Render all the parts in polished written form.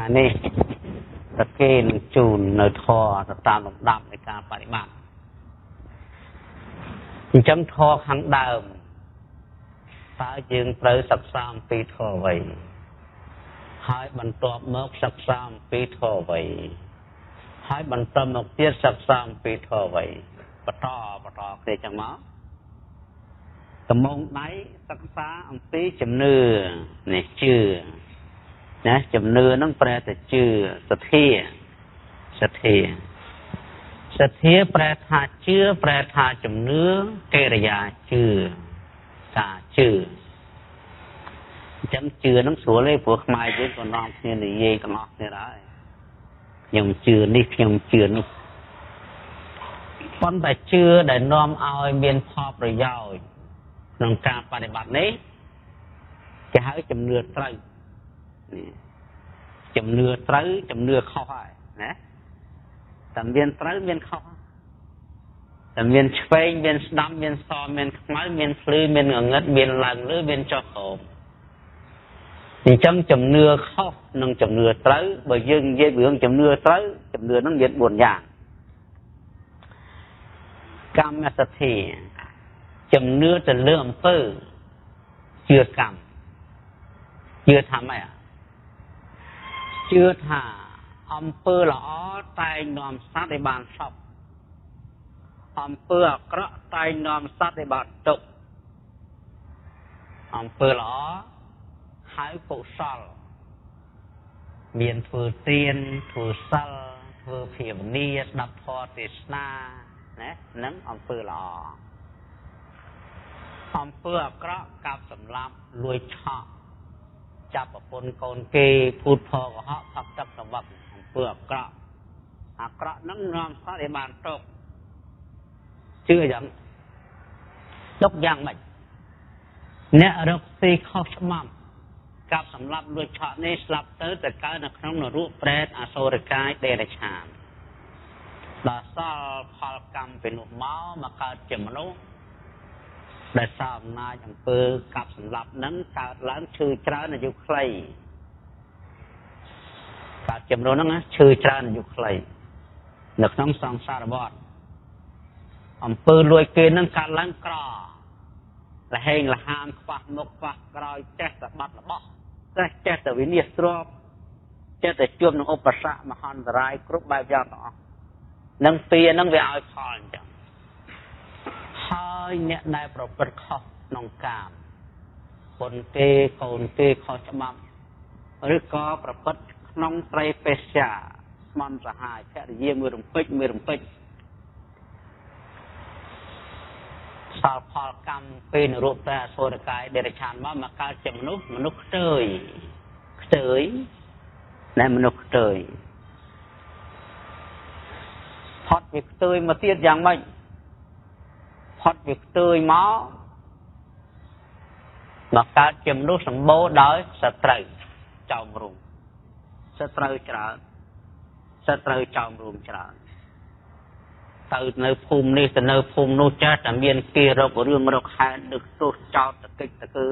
អានេះតគេនឹងជូននៅធម៌ទៅតាមលំដាប់នៃការបដិបត្តិអញ្ចឹងធម៌ខាងដើមតើយើងត្រូវសិក្សាអំពីធម៌អ្វីហើយបន្ទាប់មកសិក្សាអំពីធម៌អ្វីហើយបន្តមកទៀតសិក្សាអំពីធម៌អ្វីបន្តបន្តគ្នាចឹងមកតំងដៃសិក្សាអំពីជំនឿនេះជឿណាជំនឿហ្នឹងប្រែតែជឿសទ្ធាសទ្ធាសទ្ធាប្រែថាជឿប្រែថាជំនឿកិរិយាជឿការជឿអញ្ចឹងជឿហ្នឹងស្រួលទេព្រោះខ្មែរយើងក៏នាំគ្នានិយាយទាំងអស់គ្នាដែរខ្ញុំជឿនេះខ្ញុំជឿនោះប៉ុន្តែជឿដែលនាំឲ្យមានផលប្រយោជន៍ក្នុងការបដិបត្តិនេះគេហៅជំនឿត្រូវនេះជំនឿត្រូវជំនឿខុសហើយណាតែមានត្រូវមានខុសតែមានឆ្វេងមានស្ដាំមានសមានខ្មៅមានភ្លឺមានងងឹតមានឡើងលើមានចុះក្រោមអញ្ចឹងជំនឿខុសនិងជំនឿត្រូវបើយើងនិយាយពីរឿងជំនឿត្រូវជំនឿហ្នឹងមាន4យ៉ាងកម្មសទ្ធាជំនឿទៅលើអំពើជឿកម្មជឿថាម៉េចជឿថាអំពើល្អតែងនាំសត្វឲ្យបានសុខអំពើអាក្រក់តែងនាំសត្វឲ្យបានទុក្ខអំពើល្អហៅកុសលមានធ្វើទានធ្វើសិលធ្វើភាវនាស្ដាប់ធម៌ទេសនាណានឹងអំពើល្អអំពើអាក្រក់កាប់សម្លាប់លួចឆក់ចាប់ប្រពន្ធកូនគេភូតផលកុហកផឹកទឹកសវឹកអំពើអាក្រក់អាក្រក់នឹងនាំសត្វឲ្យបានទុក្ខជឿយ៉ាងទុក្ខយ៉ាងម៉េចអ្នករកស៊ីខុសច្បាប់កាប់សម្លាប់លួចឆក់នេះស្លាប់ទៅទៅកើតនៅក្នុងនរកប្រេតអសុរកាយដេរឆានដល់សល់ផលកម្មពីនោះមកកើតជាមនុស្សដែលសារអំណាចអំពើកាប់សម្លាប់នឹងកើតឡើងឈឺច្រើនអាយុខ្លីកើតជាមនុស្សហ្នឹងណាឈឺច្រើនអាយុខ្លីនៅក្នុងសង្សារវដ្តអំពើលួចគេនឹងកើតឡើងក្រលហេងលហាមខ្វះមុខខ្វះក្រោយចេះតែបាត់របស់ចេះតែវិនិច្ឆ័យទ្រព្យចេះតែជួបនឹងឧបសគ្គមហន្តរាយគ្រប់បែបយ៉ាងទាំងអស់នឹងពីហ្នឹងវាឲ្យផលអញ្ចឹងហើយអ្នកដែលប្រព្រឹត្តខុសក្នុងកាមបុណ្យគេកូនគេខុសច្បាប់ឬក៏ប្រព្រឹត្តក្នុងត្រីបេស្យាស្មន់សហាយភរិយាមួយរំពេចមួយរំពេចសល់ផលកម្មពេលនរកតែអសុរកាយដេរឆានមកកើតជាមនុស្សមនុស្សខ្ទើយខ្ទើយណែមនុស្សខ្ទើយផុតវាខ្ទើយមកទៀតយ៉ាងម៉េចផុតវាខ្ទើយមកកើតជាមនុស្សសម្បូរដោយសត្រូវចោមរុំសត្រូវច្រើនសត្រូវចោមរុំច្រើនទៅនៅភូមិនេះទៅនៅភូមិនោះចេះតែមានគេរករឿងរកហេតុដឹកទោសចោតតកិច្ចតគឺ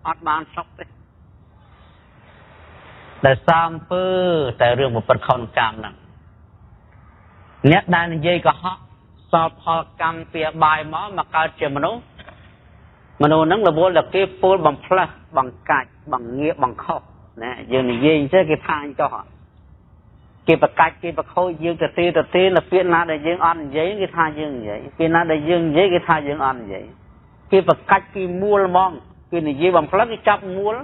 អត់បានសុខទេដែលសាមពើតែរឿងប្រព្រឹត្តខុសកម្មហ្នឹងអ្នកដែលនិយាយកុហកសល់ផលកម្មពីបាយមកកើតជាមនុស្សមនុស្សហ្នឹងរវល់តែគេពោលបំផ្លើសបង្កាច់បង្ងាបង្ខុសណាយើងនិយាយអញ្ចឹងគេថាអញ្ចោះគេប្រកាច់គេប្រខូចយើងទៅទេទៅទេនៅពាក្យណាដែលយើងអត់និយាយគេថាយើងនិយាយពាក្យណាដែលយើងនិយាយគេថាយើងអត់និយាយគេប្រកាច់គេមួលហ្មងគេនិយាយបំផ្លើសគេចាប់មួល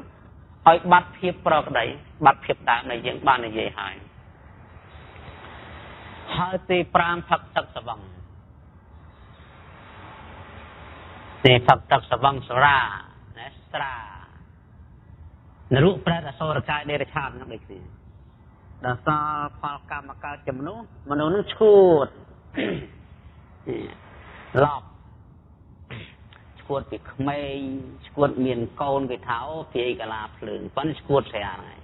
ឲ្យបាត់ភាពប្រក្តីបាត់ភាពដើមដែលយើងបាននិយាយហើយហើយទី5ផឹកទឹកសវឹងទីផឹកទឹកសវឹងសរាណាស្រានរកប្រែតអសុរកាយដេរឆានហ្នឹងដូចគ្នាដល់សល់ផលកម្មកើតជាមនុស្សមនុស្សនឹងឈួតឡប់ឈួតពីក្មេងឈួតមានកូនគេថាអូព្រាយកលាភ្លើងប៉ុន្តែឈួតស្រាហ្នឹងហើយ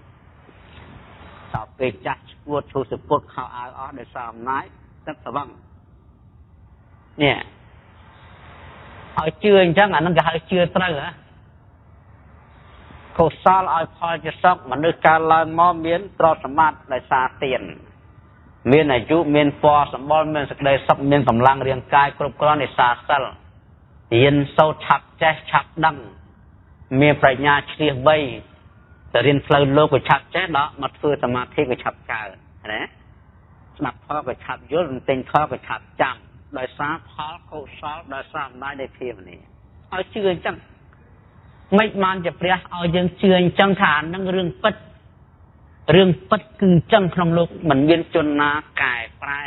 ដល់ពេលចាស់ឈួតឈូសពុតខោអាវអស់ដោយសារអំណាចទឹកសវឹងនេះឲ្យជឿអញ្ចឹងអាហ្នឹងគេហៅជឿត្រូវហ៎ កុសលឲ្យផលជាសុខមនុស្សកើតឡើងមកមានទ្រព្យសម្បត្តិដោយសារទានមានអាយុមានពណ៌សម្បុរមានសេចក្តីសុខមានកម្លាំងរាងកាយគ្រប់គ្រាន់ដោយសារសិលរៀនសូត្រឆាប់ចេះឆាប់ដឹងមានប្រាជ្ញាឆ្លៀសវៃទៅរៀនផ្លូវលោកក៏ឆាប់ចេះដល់មកធ្វើសមាធិក៏ឆាប់កើតណាស្ដាប់ផលក៏ឆាប់យល់ទិញផលក៏ឆាប់ចាំដោយសារផលកុសលដោយសារអំណាចនៃភាវនាឲ្យជឿអញ្ចឹងមិនបានជាព្រះឲ្យយើងជឿអញ្ចឹងថានឹងរឿងពិតរឿងពិតគឺអញ្ចឹងក្នុងលោកមិនមានជនណាកែប្រែ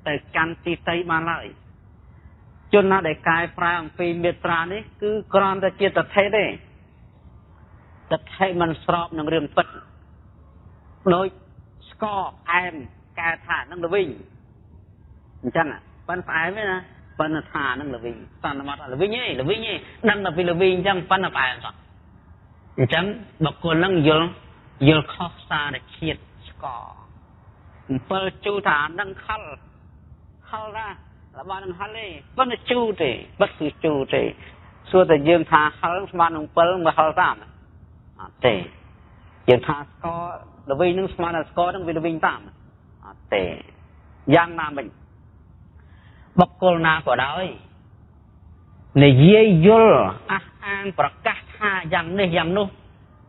ទៅកាន់ទីតីបានឡើយជនណាដែលកែប្រែអំពីមេត្រានេះគឺគ្រាន់តែជាតថេទេតថេមិនស្របនឹងរឿងពិតដូចស្ករផ្អែមកែថានឹងល្វីងអញ្ចឹងប៉ិនផ្អែមទេណាប៉ិនថានឹងល្វីងសន្មតល្វីងឯងល្វីងឯងដឹងតែពីល្វីងអញ្ចឹងប៉ិនផ្អែមសោះអញ្ចឹងបុគ្គលនឹងយល់ខុសសារជាតិស្ករអំពិលជូរថានឹងខលខលណារបស់នឹងហិលទេប៉ុន្តែជូរទេបិទគឺជូរទេសួរតែយើងថាហិលស្មាននឹងអំពិលមកហិលតាមអត់ទេយើងថាស្ករល្វីងនឹងស្មាននឹងស្ករនឹងវាល្វីងតាមអត់ទេយ៉ាងណាមិញបុគ្គលណាក៏ដោយនិយាយយល់អះអាងប្រកាសថាយ៉ាងនេះយ៉ាងនោះ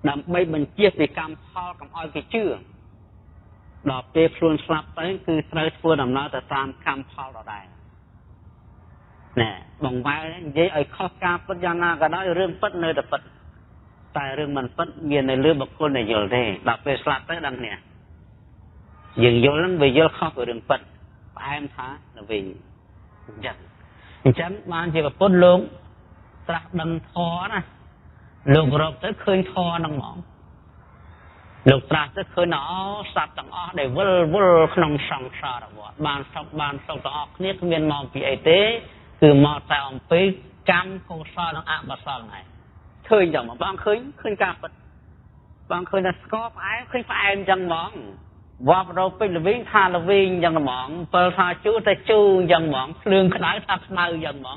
ដើម្បីបញ្ជាពីកម្មផលកុំឲ្យគេជឿដល់ពេលខ្លួនស្លាប់ទៅគឺត្រូវធ្វើដំណើរទៅតាមកម្មផលដដែលណែបងវ៉ែនិយាយឲ្យខុសការពិតយ៉ាងណាក៏ដោយរឿងពិតនៅតែពិតតែរឿងមិនពិតមាននៅលើបុគ្គលដែលយល់ទេដល់ពេលស្លាប់ទៅដឹងគ្នាយើងយល់ហ្នឹងវាយល់ខុសពីរឿងពិតផ្អែមថាទៅវិញអញ្ចឹងបានជាប្រពន្ធលោកត្រាស់ដឹងធម៌ណាលោករកទៅឃើញធម៌ហ្នឹងហ្មងលោកត្រាស់ទៅឃើញអូសត្វទាំងអស់ដែលវិលវល់ក្នុងសង្សារវដ្តបានសុខបានសុខទាំងអស់គ្នាគ្មានមកពីអីទេគឺមកតែអំពីកម្មកុសលនិងអកុសលហ្នឹងឯងឃើញចឹងបងឃើញការពិតបងឃើញថាស្ករផ្អែមឃើញផ្អែមចឹងហ្មងវ៉ាប់រោពេញល្វីងថាល្វីងចឹងហ្មងពិលថាជូរតែជូរចឹងហ្មងភ្លើងក្តៅថាក្តៅចឹងហ្មង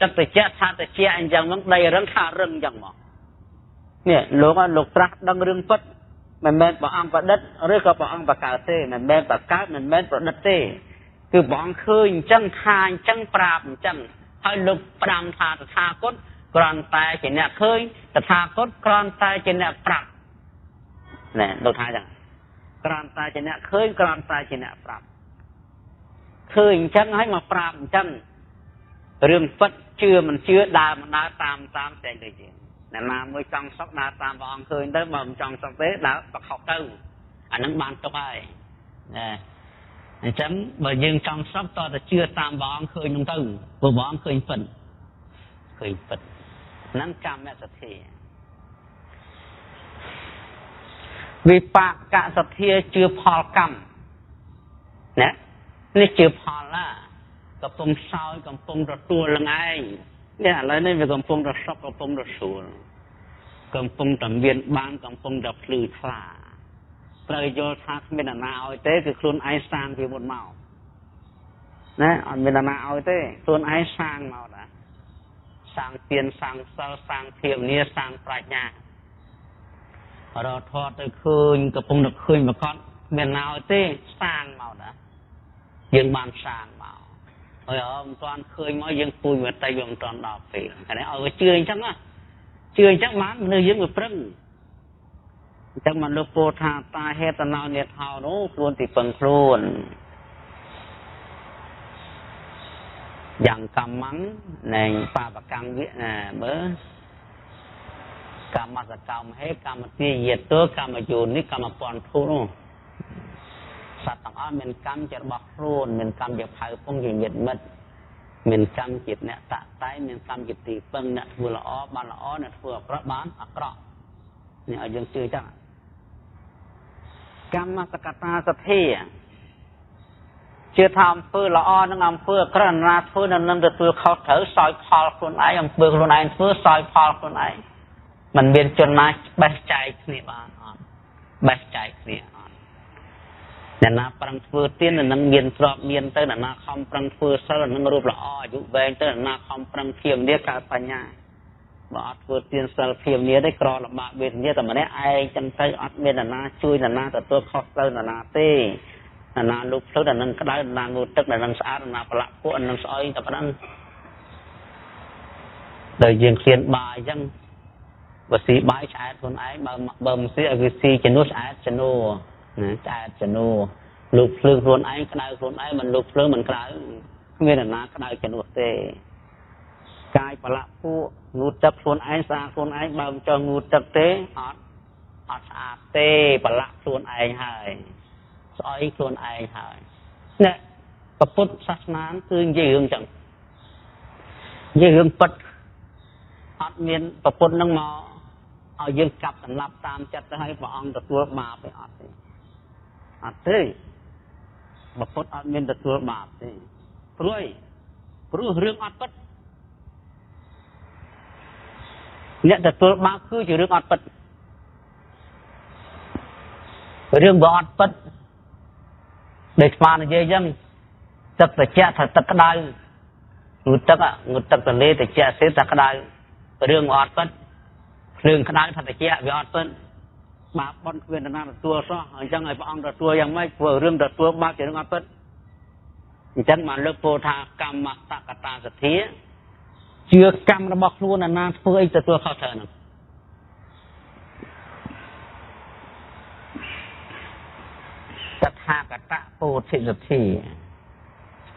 ទឹកត្រជាក់ថាត្រជាក់អញ្ចឹងហ្មងដីរឹងថារឹងចឹងហ្មងនេះលោកត្រាស់ដឹងរឿងពិតមិនមែនព្រះអង្គប្រឌិតឬក៏ព្រះអង្គបង្កើតទេមិនមែនបង្កើតមិនមែនប្រឌិតទេគឺព្រះអង្គឃើញអញ្ចឹងថាអញ្ចឹងប្រាប់អញ្ចឹងហើយលោកផ្ដាំថាតថាគតគ្រាន់តែជាអ្នកឃើញតថាគតគ្រាន់តែជាអ្នកប្រាប់ណែលោកថាអញ្ចឹងគ្រាន់តែជាអ្នកឃើញគ្រាន់តែជាអ្នកប្រាប់ឃើញអញ្ចឹងហើយមកប្រាប់អញ្ចឹងរឿងពិតជឿមិនជឿដើរមិនដើរតាមតែដូចជាអ្នកណាមួយចង់សុខដើរតាមព្រះអង្គឃើញទៅបើមិនចង់សុខទេដើរបខុសទៅអានឹងបានទុកហើយណាអញ្ចឹងបើយើងចង់សុខតើតែជឿតាមព្រះអង្គឃើញនោះទៅព្រោះព្រះអង្គឃើញពិតឃើញពិតហ្នឹងកម្មសទ្ធាវិបាកសទ្ធាជឿផលកម្មណានេះជឿផលណាកំពុងសោយកំពុងទទួលនឹងឯងនេះឥឡូវនេះវាកំពុងតែសុខកំពុងតែស្រួលកំពុងតែមានបានកំពុងតែភ្លឺថ្លាត្រូវយល់ថាគ្មានអ្នកណាឲ្យទេគឺខ្លួនឯងសាងពីមុនមកណាអត់មានអ្នកណាឲ្យទេខ្លួនឯងសាងមកណាសាងទានសាងសិលសាងភាវនាសាងប្រាជ្ញារកធម៌ទៅឃើញកំពុងតែឃើញប្រកបមានណាឲ្យទេសាងមកណាយើងបានសាងមកហើយអត់មិនទាន់ឃើញមកយើងពូជវតីវាមិនទាន់ដល់ពេលតែឲ្យវាជឿអញ្ចឹងណាជឿអញ្ចឹងបានមនុស្សយើងវាប្រឹងអញ្ចឹងបានលោកពោលថាតាហេតណោនេថោនោះខ្លួនទីពឹងខ្លួនយ៉ាងកម្មੰនៃបាបកម្មវិណាមើលកម្មសកម្មហេកម្មទាយតោកម្មយោនិកម្មពន្ធុនោះសត្វទាំងអស់មានកម្មជារបស់ខ្លួនមានកម្មជាផៅពងជាញាតិមិត្តមានកម្មជាអ្នកតាក់តែងមានកម្មជាទីពឹងអ្នកធ្វើល្អបានល្អអ្នកធ្វើអាក្រក់បានអាក្រក់នេះឲ្យយើងជឿចឹងកម្មសកតាសទ្ធាជឿថាអំពើល្អនិងអំពើអាក្រក់ណាធ្វើនឹងទទួលខុសត្រូវសោយផលខ្លួនឯងអំពើខ្លួនឯងធ្វើសោយផលខ្លួនឯងមិនមានជនណាបេះចែកគ្នាបានអត់បេះចែកគ្នាអត់អ្នកណាប្រឹងធ្វើទាននឹងមានទ្រព្យមានទៅអ្នកណាខំប្រឹងធ្វើសិលនឹងរូបល្អអាយុវែងទៅអ្នកណាខំប្រឹងភាវនាកើតបញ្ញា បើអត់ធ្វើទានសិលភាវនាទេក្រលំបាកវេទនាតែម្នាក់ឯងចឹងទៅអត់មាននរណាជួយនរណាទទួលខុសត្រូវនរណាទេនរណាលូកភ្លើងដល់នឹងក្តៅនរណាងូតទឹកដល់នឹងស្អាតនរណាប្រឡាក់ពួកនឹងស្អុយតែប៉ុណ្ណឹងដល់យើងឃ្លានបាយចឹងបើស៊ីបាយឆ្អែតខ្លួនឯងបើមិនស៊ីឲ្យវាស៊ីជំនួសឆ្អែតជំនួសណាឆ្អែតជំនួសលូកភ្លើងខ្លួនឯងក្តៅខ្លួនឯងមិនលូកភ្លើងមិនក្តៅគ្មាននរណាក្តៅជំនួសទេកាយប្រឡាក់ពួកងូតទឹកខ្លួនឯងស្អាតខ្លួនឯងបើមិនចង់ងូតទឹកទេអត់ស្អាតទេប្រឡាក់ខ្លួនឯងហើយស្អុយខ្លួនឯងហើយនេះពុទ្ធសាសនាគឺនិយាយរឿងចឹងនិយាយរឿងពិតអត់មានពុទ្ធនឹងមកឲ្យយើងកាប់សម្លាប់តាមចិត្តទៅឲ្យព្រះអង្គទទួលបាបទេអត់ទេអត់ទេពុទ្ធអត់មានទទួលបាបទេព្រោះរឿងអត់ពិតអ្នកទទួលបាបគឺជារឿងអត់ពិតរឿងបើអត់ពិតដែលស្មាននិយាយចឹងទឹកត្រជាក់ថាទឹកក្តៅងូតទឹកទន្លេត្រជាក់សេថាក្តៅរឿងអត់ពិតភ្លើងក្តៅថាត្រជាក់វាអត់ពិតបាបបុណ្យគ្មាននរណាទទួលសោះអញ្ចឹងឲ្យព្រះអង្គទទួលយ៉ាងម៉េចព្រោះរឿងទទួលបាបជារឿងអត់ពិតអញ្ចឹងបានលើកពោលថាកម្មសកតាសទ្ធាជឿកម្មរបស់ខ្លួនណាណាធ្វើអីទទួលខុសត្រូវហ្នឹងតថាគតពោធិសទ្ធា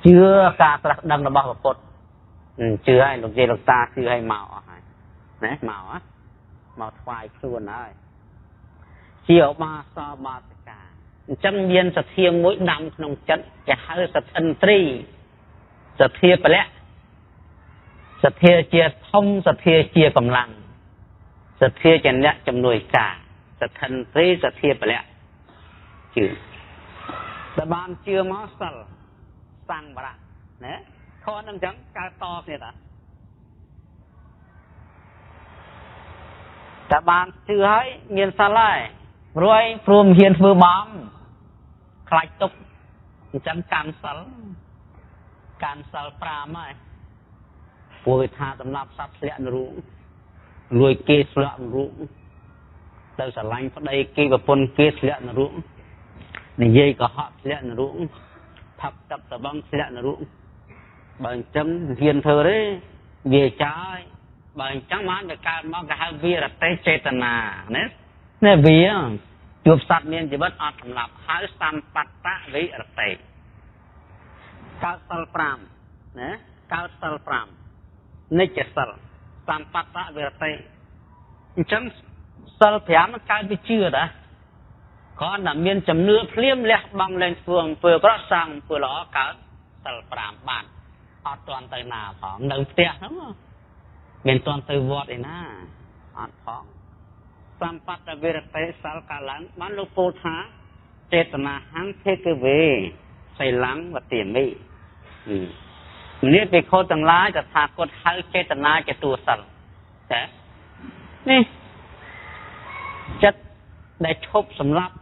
ជឿការត្រាស់ដឹងរបស់ព្រះពុទ្ធជឿឲ្យលោកយាយលោកតាជឿឲ្យមកអស់ហើយណាមកថ្វាយខ្លួនហើយជាឧបាសកបាសិកាអញ្ចឹងមានសទ្ធាមួយដាំក្នុងចិត្តគេហៅសទ្ធិន្ទ្រីសទ្ធាពលៈសទ្ធាជាធំសទ្ធាជាកម្លាំងសទ្ធាជាអ្នកជំនួយការសទ្ធិន្ទ្រីសទ្ធាពលៈជឿតែបានជឿមកសិលសង្វរៈណាខនឹងអញ្ចឹងកើតតគ្នាតាតែបានជឿហើយមានសិលហើយរួយព្រមហ៊ានធ្វើបាបខ្លាចទុកអញ្ចឹងកាន់សិល5ហើយព្រោះវាថាសម្រាប់សត្វធ្លាក់នរូងលួចគេធ្លាក់នរូងទៅស្រឡាញ់ប្តីគេប្រពន្ធគេធ្លាក់នរូងនិយាយកុហកធ្លាក់នរូងផឹកទឹកតបងធ្លាក់នរូងបើអញ្ចឹងហ៊ានធ្វើទេវាចាយបើអញ្ចឹងបានវាកើតមកគេហៅវិរតិចេតនាណានេះវាជួបសត្វមានជីវិតអត់សម្លាប់ហៅសម្បត្តវិរតិកើតសិល5ណាកើតសិល5និច្ចសិលសម្បត្តវិរតិអញ្ចឹងសិល5កើតពីជឿតាគ្រាន់តែមានជំនឿភ្លាមលះបង់លែងធ្វើអំពើក្រក់សាងអំពើល្អកើតសិល5បានអត់ទាន់ទៅណាផងនៅផ្ទះហ្នឹងមានទាន់ទៅវត្តឯណាអត់ផងសម្បត្តវិរតិសិលកាលឡើងបានលោកពោលថាចេតនាហង្ភេកវេសីលੰវទាមិនេះភិក្ខុទាំងឡាយតថាគតហៅចេតនាជាតួសិលចានេះចិត្តដែលឈប់សម្រាប់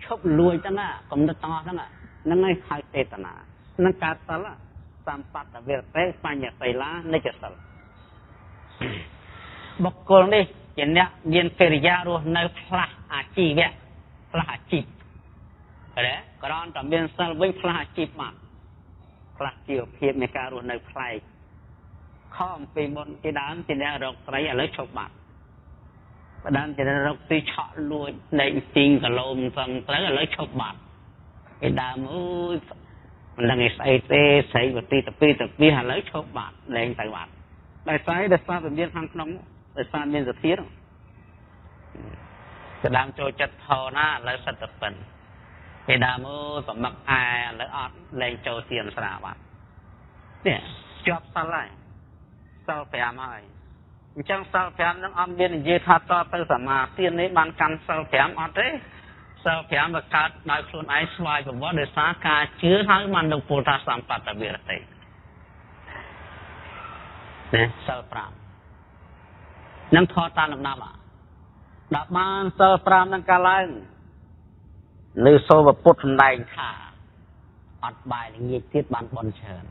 ឈប់លួចទៅណាកំណត់ទាំងអស់ហ្នឹងហ្នឹងឯងហៅចេតនានឹងកើតសិលសម្បត្តវិរតិបញ្ញសីលានិច្ចសិលបុគ្គលនេះជាអ្នកមានកិរិយារស់នៅផ្លាស់អាជីវៈផ្លាស់អាជីពទេគ្រាន់តែមានសិលវិញផ្លាស់អាជីពមកផ្លាស់ជីវភាពនៃការរស់នៅប្លែកខំពីមុនគេដើមជាអ្នករកត្រីឥឡូវឈប់បាត់ផ្ដើមជាអ្នករកទីឆក់លួចដេកទីងកឡោមសឹងត្រូវឥឡូវឈប់បាត់គេដើមអើយមិនដឹងស្អីទេស្រីវទីតពីតពីឥឡូវឈប់បាត់លែងទៅបាត់ដោយសារវិញ្ញាណខាងក្នុងដោយសារមានសទ្ធាគេដើមចូលចិត្តថណាឥឡូវសិតតែប៉ិនគេដើមអើយប្រមឹកអែឥឡូវអត់លែងចូលទៀនស្រាបាត់នេះជាប់សិលហើយសិល5ហើយអញ្ចឹងសិល5ហ្នឹងអត់មាននិយាយថាតទៅសមាធិនេះបានកាន់សិល5អត់ទេសិល5វាកើតដោយខ្លួនឯងស្វ័យប្រវត្តិដោយសារការជឿហើយបានលោកពោលថាសម្បត្តិវិរតិណាសិល5នឹងថតតាមលំដាប់ដល់បានសិល5នឹងកាលឡើងឬសូវពុទ្ធសម្ដែងថាអត់បាយល្ងាចទៀតបានបន់ច្រើន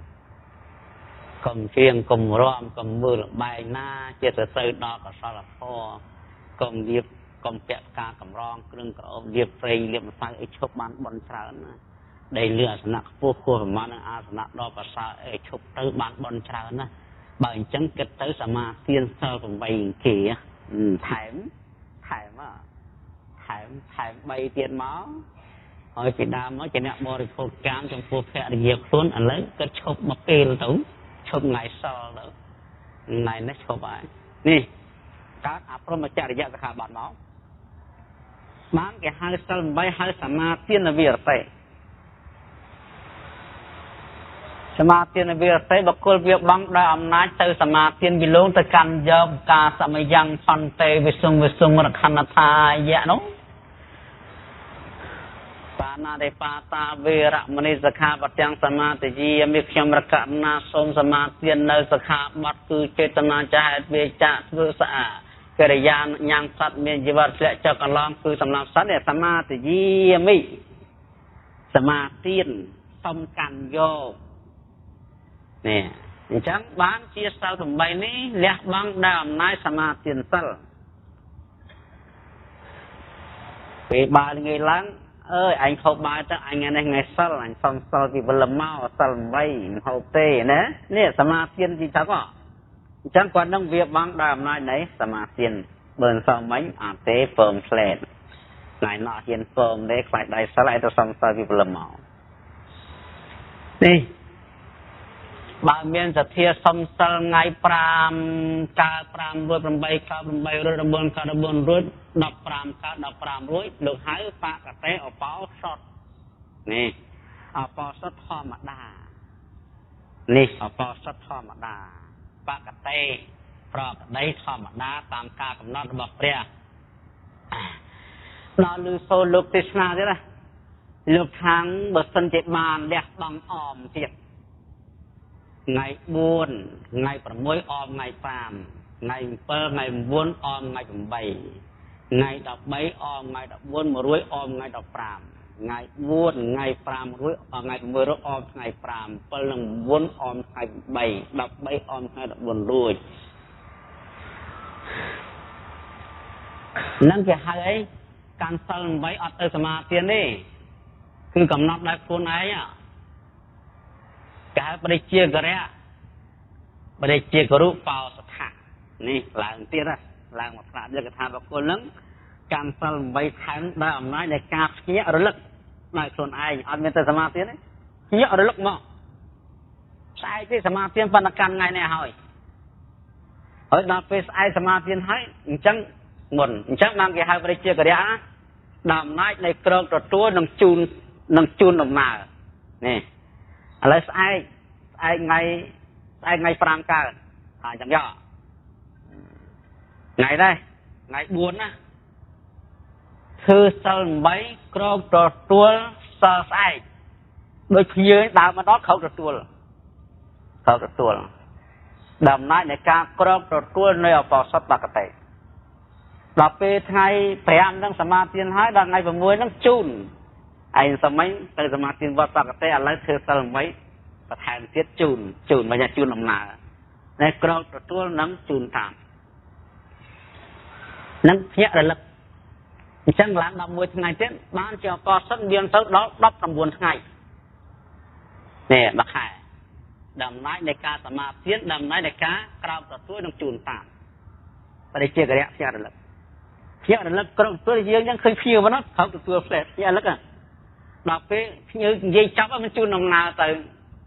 កុំច្រៀងកុំរាំកុំមើលល្បែងណាជាទៅត្រូវដល់កុសលធម៌កុំលៀបកុំពាក់ផ្កាកម្រងគ្រឿងក្រអូបលៀបប្រេងលៀបម្សៅអីឈប់បានបន់ច្រើនណាដែលលឺអាសនៈខ្ពស់ខ្ពស់ប្រមាណនឹងអាសនៈដ៏ប្រសើរអីឈប់ទៅបានបន់ច្រើនណាបើអញ្ចឹងគិតទៅសមាទានសិល8គេថែមថែមថែមថែម3ទៀតមកហើយពីដើមមកជាអ្នកបរិភោគកាមចំពោះភរិយាខ្លួនឥឡូវគិតឈប់មកពេលទៅឈប់ថ្ងៃសិលទៅថ្ងៃនេះឈប់ហើយនេះកើតអព្រមចរិយសិក្ខាបទមកបានគេហៅសិល8ហៅសមាទានវិរតិសមាទានវិរតិបុគ្គលវាបង់ដោយអំណាចទៅសមាទានវិលងទៅកាន់យកការសមយ៉ាងផន្តេវិសុងវិសុងរខណថាយៈនោះបាណារិបាតាវេរមណីសិក្ខាបទាំងសមាទយាមានខ្ញុំរកណាសូមសមាទាននៅសិក្ខាបទគឺចេតនាចាហេតុវាចាធ្វើស្អាតកិរិយាញ៉ាំសត្វមានជីវិតធ្លាក់ចុះកន្លងគឺសម្រាប់សត្វនេះសមាទយាមិសមាទានសុំកាន់យកនេះអញ្ចឹងបានជាសិល8នេះលះបង់ដោយអំណាចសមាទានសិលពេលបាយថ្ងៃឡើងអើយអញហូបបាយទៅអញថ្ងៃនេះថ្ងៃសិលអញសុំសិលពីព្រលឹមមកសិល8មិនហូបទេណានេះសមាទានទីថាអញ្ចឹងគាត់នឹងវាបង់ដោយអំណាចនៃសមាទានបើមិនសមមិញអត់ទេពើមផ្លែតថ្ងៃណោះហ៊ានពើមទេខ្លាចដៃសិលឯងទៅសុំសិលពីព្រលឹមមកនេះបើមានសទ្ធាសុំសិលថ្ងៃ5កើត5រួច8កើត8រួច9កើត9រួច15កើត15រួចលោកហៅបកតេអបោសតនេះអបោសតធម្មតានេះអបោសតធម្មតាបកតេប្រកដីធម្មតាតាមការកំណត់របស់ព្រះដល់ឮសូរលោកទេសនាទៀតណាលោកខាងបើសិនជាបានលះបង់អមទៀតថ្ងៃ4ថ្ងៃ6អមថ្ងៃ5ថ្ងៃ7ថ្ងៃ9អមថ្ងៃ8ថ្ងៃ13អមថ្ងៃ14មួយរួយអមថ្ងៃ15ថ្ងៃ4ថ្ងៃ5រួយថ្ងៃ6រួយអមថ្ងៃ5 7និង9អមថ្ងៃ8 13អមថ្ងៃ14រួចនឹងគេហៅអីកាន់សិល8អត់ទៅសមាធិទេគឺកំណត់ដោយខ្លួនឯងគេហៅបរិជាករៈបរិជាករុបោសថៈនេះឡើងទៀតឡើងមកថ្នាក់យកថាបុគ្គលនឹងកាន់សិល8ថែមដោយអំណាចនៃការភ្ញាក់រលឹកដោយខ្លួនឯងអត់មានទៅសមាធិទេភ្ញាក់រលឹកមកស្អែកទេសមាធិប៉ុន្តែកាន់ថ្ងៃនេះហើយហើយដល់ពេលស្អែកសមាធិហើយអញ្ចឹងមុនអញ្ចឹងបានគេហៅបរិជាករៈដល់អំណាចនៃក្រងទទួលនឹងជូននឹងជូនដំណើរនេះឥឡូវស្អែកស្អែកថ្ងៃស្អែកថ្ងៃ5កើតអញ្ចឹងយកថ្ងៃដែរថ្ងៃ4ណាធ្វើសិល8ក្រងទទួលសិលស្អែកដូចភ្ញៀវដើមមកដល់ក្រោកទទួលក្រោកទទួលដំណើរនៃការក្រងទទួលនៃអបោសតបកតិដល់ពេលថ្ងៃ5នឹងសមាធិហើយដល់ថ្ងៃ6នឹងជូនឯងសម័យទៅសមាធិវត្តបកតិឥឡូវធ្វើសិល8បន្ថែមទៀតជូនជូនមកជូនដំណើរតែក្រងទទួលនឹងជូនតាមនឹងភ្ញាក់រលឹកអញ្ចឹងឡើង11ថ្ងៃទៀតបានជាអកុសលមានទៅដល់19ថ្ងៃនេះមួយខែដំណើរនៃការសមាធិដំណើរនៃការក្រោមទទួលនឹងជូនតាមបរិជាករៈភ្ញាក់រលឹកភ្ញាក់រលឹកក្រោមទទួលយើងចឹងឃើញភ្ញៀវមកក្រោមទទួលផ្លែភ្ញាក់រលឹកដល់ពេលភ្ញៀវនិយាយចប់ហើយមិនជូនដំណើរទៅ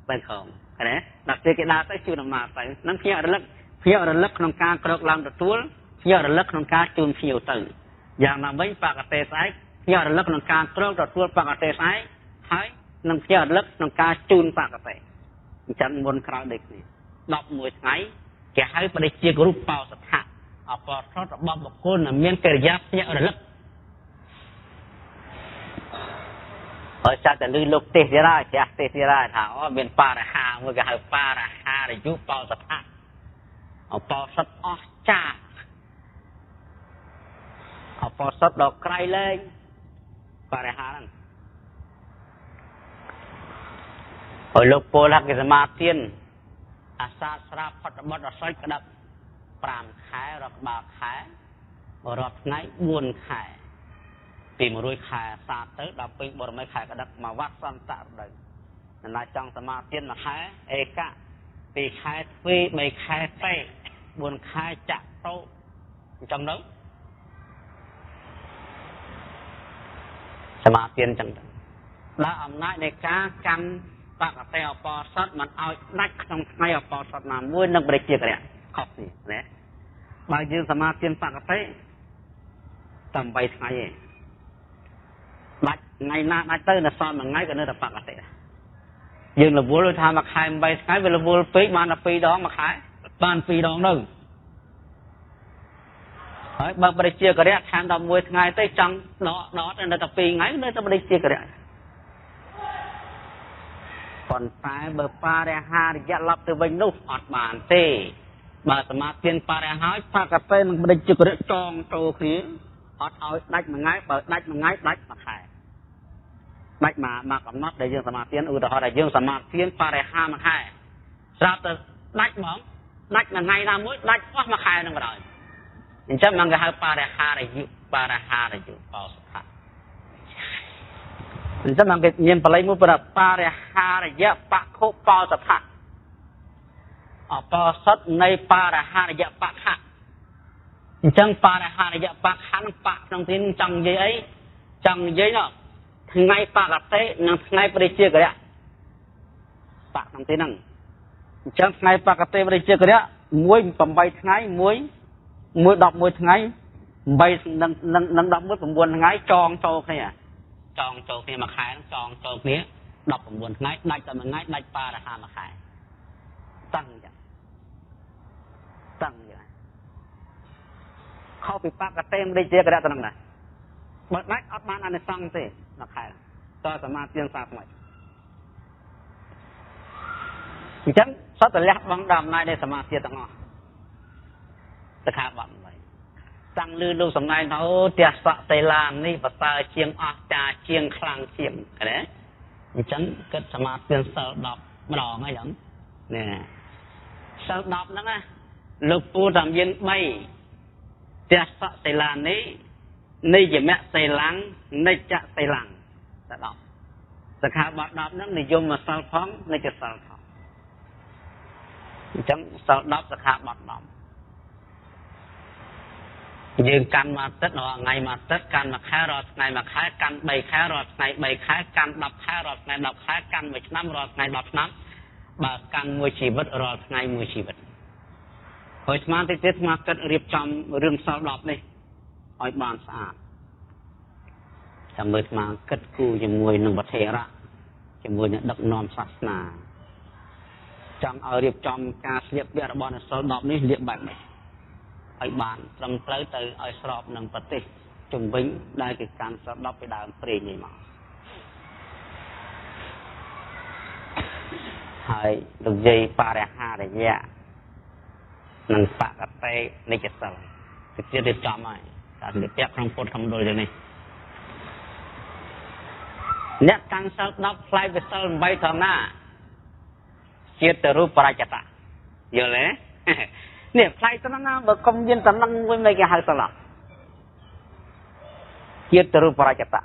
ទៅខំណាដល់ពេលគេដើរទៅជូនដំណើរទៅនឹងភ្ញាក់រលឹកភ្ញាក់រលឹកក្នុងការក្រោកឡើងទទួលភ្ញាក់រលឹកក្នុងការជូនភ្ញៀវទៅយ៉ាងណាវិញបកតេស្អែកភ្ញាក់រលឹកក្នុងការក្រោកទទួលបកតេស្អែកហើយនឹងភ្ញាក់រលឹកក្នុងការជូនបកតេអញ្ចឹងមុនក្រោយដូចគ្នា11ថ្ងៃគេហៅបរិជាគរុបោសថៈអបថតរបស់បុគ្គលដែលមានកិរិយាភ្ញាក់រលឹកហើយចាត់តែលឺលោកទេសទៀតហើយព្រះទេសទៀតហើយថាអូមានបរិហាមួយគេហៅបរិហារយុបោសថៈអបោសថអស់ចាអបោសថដល់ក្រៃលែងបរិហាហ្នឹងហើយលោកពលហកសមាទាន អាសាស្រាផុតបុត្រអសុយក្តាប់5ខែរាល់ក្បាលខែរាល់ថ្ងៃ4ខែពី100ខែសាទៅដល់ពេញបរមីខែក្តាប់មកវត្តសន្តរដូវណាចង់សមាទានមួយខែឯកៈ2ខែទ្វេ3ខែតេ4ខែចតុអញ្ចឹងទៅសមាទានអញ្ចឹងទៅដល់អំណាចនៃការកម្មបកតេអបសតមិនឲ្យដាច់ក្នុងថ្ងៃអបសតណាមួយនឹងព្រះជាករៈខុសនេះណាបើយើងសមាទានបកតេតែ8ថ្ងៃឯងដាច់ថ្ងៃណាដាច់ទៅនៅសល់មួយថ្ងៃក៏នៅតែបកតេយើងរវល់ថាមួយខែ8ថ្ងៃវារវល់ពេកបានតែ2ដងមួយខែបាន2ដងទៅហើយបើព្រះជាករៈថែម11ថ្ងៃទៅចង់ដកដកនៅតែ2ថ្ងៃនៅតែព្រះជាករៈប៉ុន្តែបើបរិហារយៈឡប់ទៅវិញនោះអត់បានទេបើសមាទានបរិហារបកតេនឹងព្រះជាករៈចងចូលគ្នាអត់ឲ្យដាច់មួយថ្ងៃបើដាច់មួយថ្ងៃដាច់មួយខែដាច់មកកំណត់ដែលយើងសមាទានឧទាហរណ៍ថាយើងសមាទានបរិហារមួយខែស្រាប់តែដាច់ហ្មងដាច់មួយថ្ងៃណាមួយដាច់អស់មួយខែនឹងបណ្ដោយអញ្ចឹងมันគេហៅបរិហារយុបរិហារយុបោសថៈអញ្ចឹងมันគេមានបល័យមួយប្រាប់បរិហារយៈបខុបោសថៈអបោសថនៃបរិហារយៈបខៈអញ្ចឹងបរិហារយៈបខៈនឹងបក្នុងទីនេះចង់និយាយអីចង់និយាយនោះថ្ងៃបកតេនិងថ្ងៃព្រះជាករៈបក្នុងទីហ្នឹងអញ្ចឹងថ្ងៃបកតេព្រះជាករៈមួយ8ថ្ងៃមួយ11ថ្ងៃ8នឹងនឹង11 9ថ្ងៃចងចូលគ្នាចងចូលគ្នាមួយខែចងចូលគ្នា19ថ្ងៃដាច់តែមួយថ្ងៃដាច់បរិហារមួយខែតាំងចឹងតាំងចឹងខុសពីបកតេព្រះជាករៈទៅហ្នឹងណាបើដាច់អត់បានអានិសង្សទេមួយខែតើសមាទានសាថ្មីអញ្ចឹងសត្វតលះបង់ដល់អំណាចនៃសមាធិទាំងអស់សិក្ខាបទ8តាំងលឺលោកសំដែងថាអូទស្សៈសិលានេះប្រសើរជាងអស្ចារ្យជាងខ្លាំងជាងណាអញ្ចឹងគិតសមាទានសិល10ម្ដងហើយចឹងនេះសិល10ហ្នឹងណាលោកពូតាមយើង3ទស្សៈសិលានេះនិយមៈសិលាំងនិច្ចសិលាំងតែ10សិក្ខាបទ10ហ្នឹងនិយមសិលផងនិច្ចសិលផងអញ្ចឹងសិល10សិក្ខាបទ10យើងកាន់មួយអាទិត្យរាល់ថ្ងៃមួយអាទិត្យកាន់មួយខែរាល់ថ្ងៃមួយខែកាន់3ខែរាល់ថ្ងៃ3ខែកាន់10ខែរាល់ថ្ងៃ10ខែកាន់1ឆ្នាំរាល់ថ្ងៃ10ឆ្នាំបើកាន់មួយជីវិតរាល់ថ្ងៃមួយជីវិតហើយស្មានតិចទៀតស្មាគិតរៀបចំរឿងសិល10នេះឲ្យបានស្អាតចាំមើលស្មាគិតគូជាមួយនឹងវធិរៈជាមួយនឹងដឹកនាំសាសនាចង់ឲ្យរៀបចំការស្លៀកពាក់របស់សិល10នេះលៀកបែបនេះឲ្យបានត្រឹមត្រូវទៅឲ្យស្របនឹងប្រទេសជំវិញដែលគេកាន់សិល10ពីដើមព្រេងនេះមកហើយលោកយាយបរិហារយៈនិងបកតេនិច្ចសិលគឺរៀបចំហើយការស្លៀកពាក់ក្នុងពុទ្ធមណ្ឌលយ៉ាងនេះអ្នកកាន់សិល10ផ្លែវិសិល8ត្រង់ណាជាតិរូបបរិច្ចតៈយល់ទេនេះផ្លែត្រង់ណាបើកុំមានតំណឹងមួយមិនគេហៅសិលជាតិរូបបរិច្ចតៈ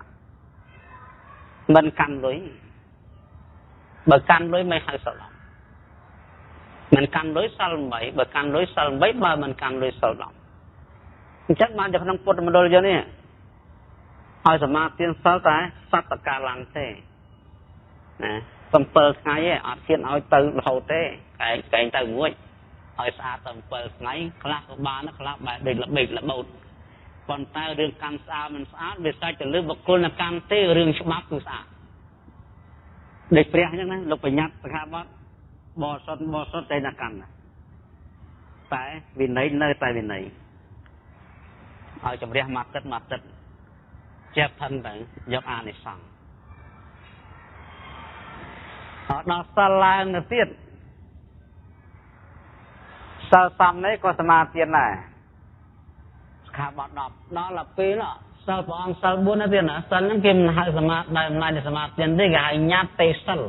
មិនកាន់លុយបើកាន់លុយមិនហៅសិលមិនកាន់លុយសិល8បើកាន់លុយសិល8បើមិនកាន់លុយសិល10អញ្ចឹងបានតែក្នុងពុទ្ធមណ្ឌលយើងនេះឲ្យសមាទានសិលតែសត្វតកាលំទេណា7ថ្ងៃឯងអត់ហ៊ានឲ្យទៅរហូតទេកែងទៅមួយឲ្យស្អាតតែ7ថ្ងៃខ្លះក៏បានខ្លះបែបដូចល្បិចល្បូតប៉ុន្តែរឿងកម្មស្អាតមិនស្អាតវាសាច់ទៅលើបុគ្គលនៅកម្មទេរឿងច្បាប់គឺស្អាតដូចព្រះអញ្ចឹងណាលោកបញ្ញត្តិសិក្ខាបទបរិសុទ្ធបរិសុទ្ធតែនៅកម្មណាតែវិន័យនៅតែវិន័យឲ្យជំរះមកទឹកមកទឹកចេះផឹងទៅយកអានិសង្សអត់ដល់សិលឡើងទៅទៀតសិលសំនេះក៏សមាទានដែរសិក្ខាបទ10ដល់ដល់ពេលសិលព្រះអង្គសិល4ទៅទៀតណាសិលហ្នឹងគេមិនហៅសមាដោយអំណាចនៃសមាទានទេគេហៅញាតិសិល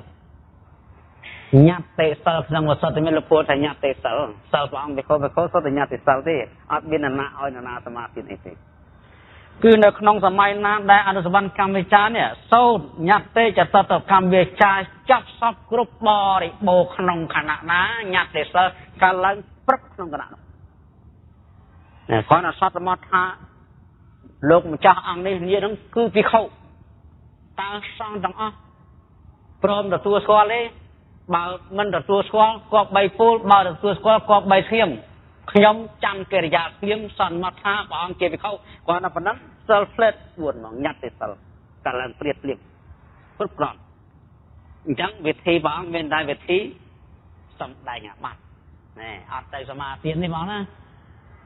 ញត្តិសិលក្នុងវសតមានលពុទ្ធថាញត្តិសិលសិលព្រះអង្គវិខោវិខោសុទ្ធតែញត្តិសិលទេអត់មាននរណាឲ្យនរណាសមាធិអីទេគឺនៅក្នុងសម័យណាដែលអនុសវណ្ណកម្មវិចារនេះសូត្រញត្តិចតតកម្មវិចារចាប់សពគ្រប់បរិបូរក្នុងខណៈណាញត្តិសិលកើតឡើងព្រឹកក្នុងខណៈនោះនេះគាត់អសតមកថាលោកម្ចាស់អង្គនេះញានឹងគឺភិក្ខុតើសង្ឃទាំងអស់ព្រមទទួលស្គាល់ទេបើមិនទទួលស្គាល់គប្បីពូលបើទទួលស្គាល់គប្បីស្ងៀមខ្ញុំចាំកិរិយាស្ងៀមសន្មតថាព្រះអង្គជាភិក្ខុគាត់តែប៉ុណ្ណឹងសិលផ្លេត4ហ្មងញត្តិទេសិលកាលឡើងព្រាតភ្លាមគ្រប់គ្រាន់អញ្ចឹងវិធីព្រះអង្គមានតែវិធីសំដែងអាបត្តិណែអត់ទៅសមាធិនេះបងណា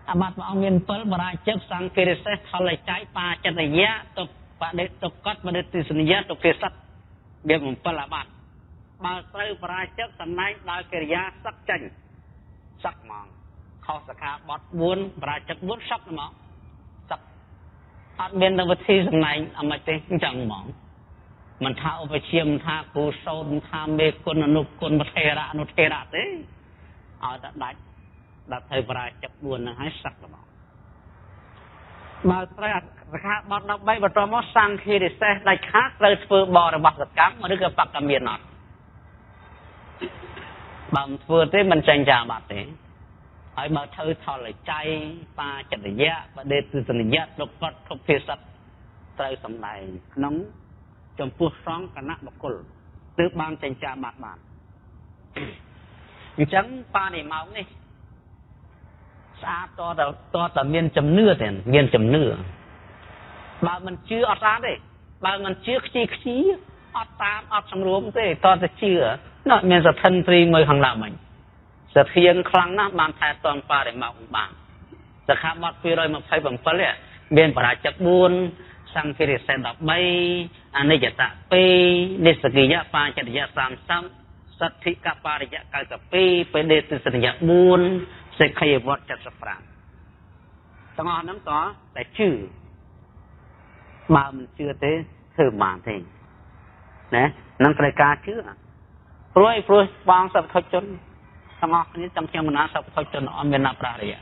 អាបត្តិព្រះអង្គមាន7បរាជិកសង្ឃិរិសេសថលចៃបាចិត្តយៈទុបដិទុកតបដិទិសនិយៈទុភាសិតមាន7អាបត្តិបើត្រូវបរាជិកសំដែងដោយកិរិយាសឹកចេញសឹកហ្មងខុសសិក្ខាបទ4បរាជិក4សឹកហ្មងសឹកអត់មានវិធីសំដែងអមិនទេអញ្ចឹងហ្មងមិនថាឧបជាមិនថាគ្រូសោតមិនថាមេគុណអនុគុណប្រធេរៈអនុធេរៈទេឲ្យតែដាច់ដល់ត្រូវបរាជិក4ហ្នឹងហើយសឹកហ្មងបើត្រូវសិក្ខាបទ13បន្តមកសង្ឃារិសេសដាច់ខាតត្រូវធ្វើបរិបត្តិកម្មឬក៏បកមានអត់បើមិនធ្វើទេមិនចេញចាបាត់ទេហើយបើធ្វើថលចៃបាចិត្តយៈបដិទិសនិយៈទុក្កតទុភាសិតត្រូវសំដែងក្នុងចំពោះសង្ឃគណៈបុគ្គលទើបបានចេញចាបាត់បានអញ្ចឹងបានិម៉ោងនេះស្អាតតតែមានជំនឿទេមានជំនឿបើមិនជឿអត់ស្អាតទេបើមិនជឿខ្ជីខ្ជីអត់តាមអត់សម្រួមទេតតែជឿនោះមានសទ្ធិនត្រីមួយខាងដើមវិញសទ្ធាខ្លាំងណាស់បានថែទាំបរិមកបានសិក្ខាបទ227មានបរាជិក4សង្ឃិរិសេស13អនិច្ចត2និស្សកិយៈបាចរិយៈ30សទ្ធិកបរិយៈ92បេដេទិសនិយៈ4សិក្ខាវត្ត75ទាំងអស់ហ្នឹងតតែជឿបើមិនជឿទេធ្វើមិនបានទេណានឹងត្រូវការជឿព្រោះព្រោះបងសពធជនទាំងអស់គ្នាទាំងខ្ញុំណាសពធជនអត់មានណាប្រារយៈ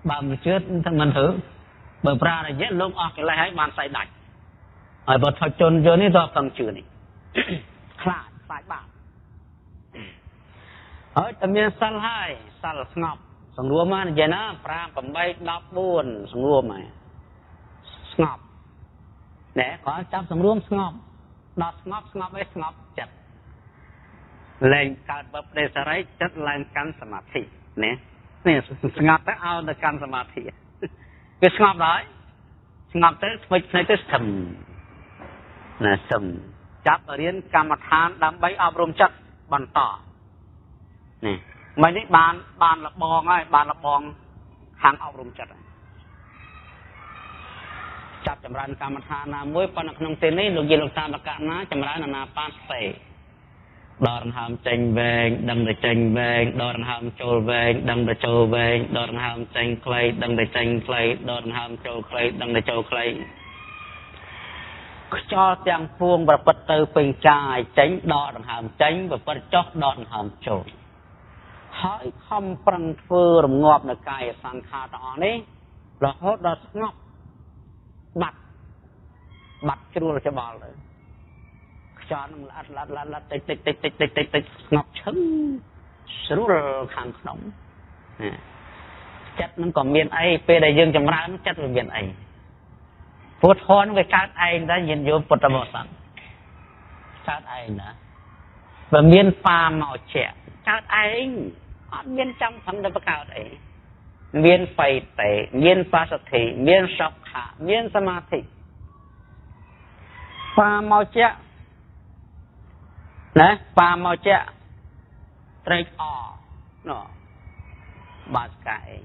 បើមិនជឿទៅមិនធ្វើបើប្រារយៈលោកអស់កិលេសហើយបានសៃដាច់ហើយបើធជនយកនេះតពឹងជឿនេះខ្លាចខ្លាចបាបហើយតែមានសិលហើយសិលស្ងប់សង្រួមមកនិយាយណា5 8 14សង្រួមហើយស្ងប់ណែគាត់ចាប់សង្រួមស្ងប់ដល់ស្ងប់ស្ងប់អីស្ងប់ចិត្តលែងកើតបបដិសរិយចិត្តឡើងកាន់សមាធិណានេះស្ងប់ទៅឲ្យទៅកាន់សមាធិវាស្ងប់ដល់ស្ងប់ទៅស្មិចភ្នែកទៅស្ថឹមណាស្ថឹមចាប់រៀនកម្មដ្ឋានដើម្បីអប់រំចិត្តបន្តនេះមិននេះបានលបងហើយបានលបងខាងអប់រំចិត្តហើយចាប់ចម្រើនកម្មដ្ឋានណាមួយប៉ុន្តែក្នុងទីនេះលោកយាយលោកតាបកណាចម្រើនអានាបានសតិដកដង្ហើមចេញវែងដឹងតែចេញវែងដកដង្ហើមចូលវែងដឹងតែចូលវែងដកដង្ហើមចេញខ្លីដឹងតែចេញខ្លីដកដង្ហើមចូលខ្លីដឹងតែចូលខ្លីខ្យល់ទាំងពួងប្រព្រឹត្តទៅពេញកាយចេញដកដង្ហើមចេញប្រព្រឹត្តចុះដកដង្ហើមចូលហើយខំប្រឹងធ្វើរងាប់នៅកាយសង្ខារទាំងអស់នេះរហូតដល់ស្ងប់បាត់បាត់ជ្រួលច្បល់ទៅខ្យល់នឹងល្អិតល្អិតល្អិតតិចតិចតិចតិចតិចតិចតិចស្ងប់ឈឹងស្រួលខាងក្នុងចិត្តនឹងក៏មានអីពេលដែលយើងចម្រើនចិត្តវាមានអីព្រោះធម៌វាកើតឯងដែរញាតិញោមពុទ្ធបរិស័ទកើតឯងណាបើមានបាមកជាកើតឯងអត់មានចាំប្រឹងទៅបង្កើតអីមានបៃតេមានបាសទ្ធិមានសុខៈមានសមាធិបាមកជាណាបាមកជាត្រេកអរណោះបាសកាឯង